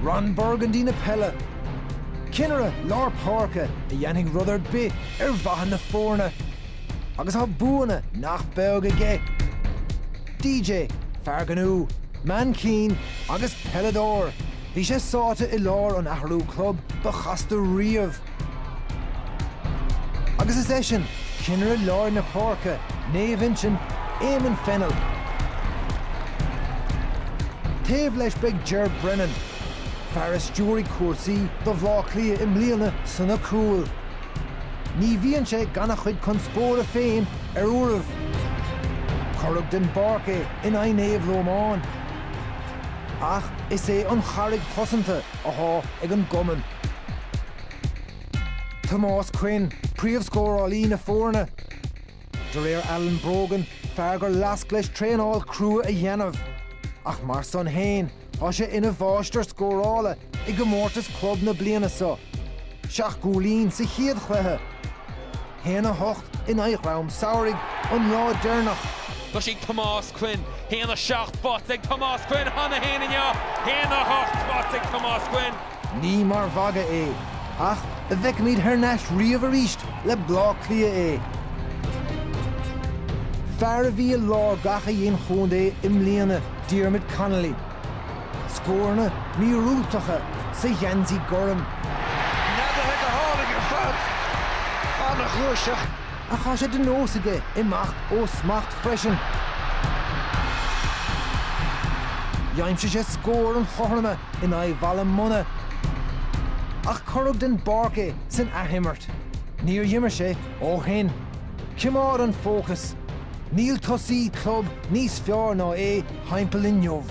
Ron Burgundy na peile. Cinnire lár páirce a dhéanfaidh rud ar bith ar mhaithe na foirne. Agus tá buanna nach beag aige. DJ, fear gnó, mainchín agus peileadóir, bhí sé sáite i lár an athrú club ba chasta riamh. Agus is eisean cinnire lár na páirce, Naomh Uinseann, Eamon Fennell. Taobh leis beidh Ger Brennan, fear a stiúraigh cúrsaí do Bhleá Cliath i mbliana sna cúil. Ní bhíonn sé gan a chuid conspóide féin ar uairibh. Cuireadh den bpáirc é in aghaidh Naomh Lomáin. Ach is é an charraig chosanta athá ag an gcumann. Tomás Quinn, príomhscórálaí na foirne. De réir Alan Brogan, fear gur leasc leis traenáil chrua a dhéanamh. Ach mar san fhéin, tá sé ina mháistir scórála i gcomórtas club na bliana seo. 7 gcúilín sa chéad chluiche. 1-8 in aghaidh Dhrom Samhraidh an lá deireanach. Thosaigh Tomás Quinn, 1-7 faighte ag Tomás Quinn cheana féin inniu, 1-8 faighte ag Tomás Quinn. Ní mar mhagadh é, ach an bhfeicfimid thar n-ais riamh arís le Bleá Cliath é. Fear a bhí i lár gach a dhein chontae i mbliana, Diarmuid Connolly. Scóranna míorúilteacha sa gheansaí gorm. Neadaithe go hálainn ar fad. An-ghluaiseacht. Ach tá sé de nós aige imeacht ó smacht freisin. D'aimsigh sé scór an chothroime in aghaidh Bhaile Munna. Ach cuireadh den bpáirc é san athimirt. Níor dh'imir sé ó shin. Coimeád an fócas. Níl tosaí club níos fearr ná é thimpeall inniu.